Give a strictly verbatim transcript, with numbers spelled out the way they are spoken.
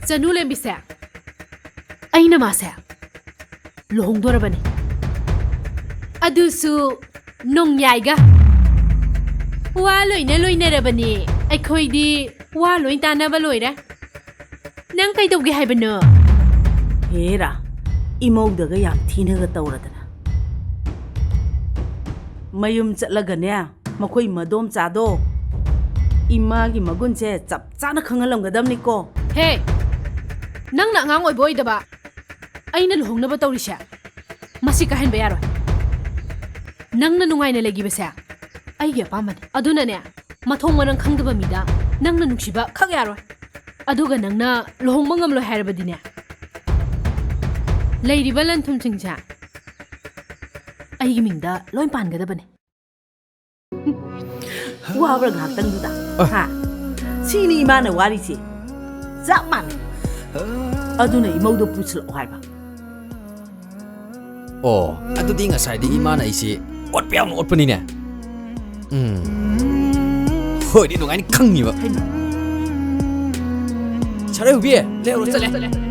ꯆꯅꯨ ꯂꯦꯝꯕꯤꯁꯦ, ꯑꯩꯅ ꯃꯥꯁꯦ ꯂꯨꯍꯣꯡꯗꯣꯔꯕꯅꯤ, ꯑꯗꯨꯁꯨ ꯅꯣꯡꯌꯥꯏꯒ꯫ ꯋꯥ ꯂꯣꯏꯅ ꯂꯣꯏꯅꯔꯕꯅꯤ ꯑꯩꯈꯣꯏꯗꯤ, ꯋꯥ ꯂꯣꯏ ꯇꯥꯅꯕ ꯂꯣꯏꯔꯦ꯫ ꯅꯪ ꯀꯩꯗꯧꯒꯦ ꯍꯥꯏꯕꯅꯣ? ꯍꯦꯔꯥ, ꯏꯃꯧꯗꯒ ꯌꯥꯝ ꯊꯤꯅꯒ ꯇꯧꯔꯗꯅ꯫ ꯃꯌꯨꯝ ꯆꯠꯂꯒꯅꯦ, ꯃꯈꯣꯏ ꯃꯗꯣꯝꯆꯥꯗꯣ ꯏꯃꯥꯒꯤ ꯃꯒꯨꯟꯁꯦ ꯆꯞ ꯆꯥꯅ ꯈꯪꯍꯜꯂꯝꯒꯗꯕꯅꯤꯀꯣ꯫ ꯍꯦ, ꯅꯪꯅ ꯑꯉꯥꯡ ꯑꯣꯏꯕ ꯑꯣꯏꯗꯕ, ꯑꯩꯅ ꯂꯨꯍꯣꯡꯅꯕ ꯇꯧꯔꯤꯁꯦ ꯃꯁꯤ ꯀꯥꯏꯍꯟꯕ ꯌꯥꯔꯣꯏ꯫ ꯅꯪꯅ ꯅꯨꯡꯉꯥꯏꯅ ꯂꯩꯈꯤꯕꯁꯦ ꯑꯩꯒꯤ ꯑꯄꯥꯝꯕꯅꯤ꯫ ꯑꯗꯨꯅꯅꯦ, ꯃꯊꯣꯡ ꯃꯔꯝ ꯈꯪꯗꯕ ꯃꯤꯗ ꯅꯪꯅ ꯅꯨꯡꯁꯤꯕ ꯈꯛ ꯌꯥꯔꯣꯏ꯫ ꯑꯗꯨꯒ ꯅꯪꯅ ꯂꯨꯍꯣꯡꯕ ꯉꯝꯂꯣꯏ ꯍꯥꯏꯔꯕꯗꯤꯅꯦ, ꯂꯩꯔꯤꯕ ꯂꯟ ꯊꯨꯝꯁꯤꯡꯁꯦ ꯑꯩꯒꯤ ꯃꯤꯡꯗ ꯂꯣꯏ ꯄꯥꯟꯒꯗꯕꯅꯤ꯫ ꯋꯥꯕ꯭ꯔꯥ ꯉꯥꯏꯍꯥꯛꯇꯪꯗꯨꯗ? ꯑ꯫ ꯍꯥ? ꯁꯤꯅꯤ ꯏꯃꯥꯅ ꯋꯥꯔꯤꯁꯦ꯫ ꯆꯞ ꯃꯥꯟꯅꯩ꯫ ꯑꯗꯨꯅ ꯏꯃꯧꯗꯣ ꯄꯨꯁꯤꯜꯂꯛꯑꯣ ꯍꯥꯏꯕ꯫ ꯑꯣ, ꯑꯗꯨꯗꯤ ꯉꯁꯥꯏꯗꯒꯤ ꯏꯃꯥꯅ ꯑꯩꯁꯦ ꯑꯣꯠꯄ ꯌꯥꯝ ꯑꯣꯠꯄꯅꯤꯅꯦ꯫ ꯎꯝ꯫ ꯍꯣꯏꯗꯤ ꯅꯨꯡꯉꯥꯏꯅ ꯈꯪꯉꯤꯕ꯫ ꯍꯩꯃꯥ꯫ ꯁꯥꯔ ꯍꯨꯕꯤ, ꯂꯩꯍꯧꯔꯣ, ꯆꯠꯂꯦ꯫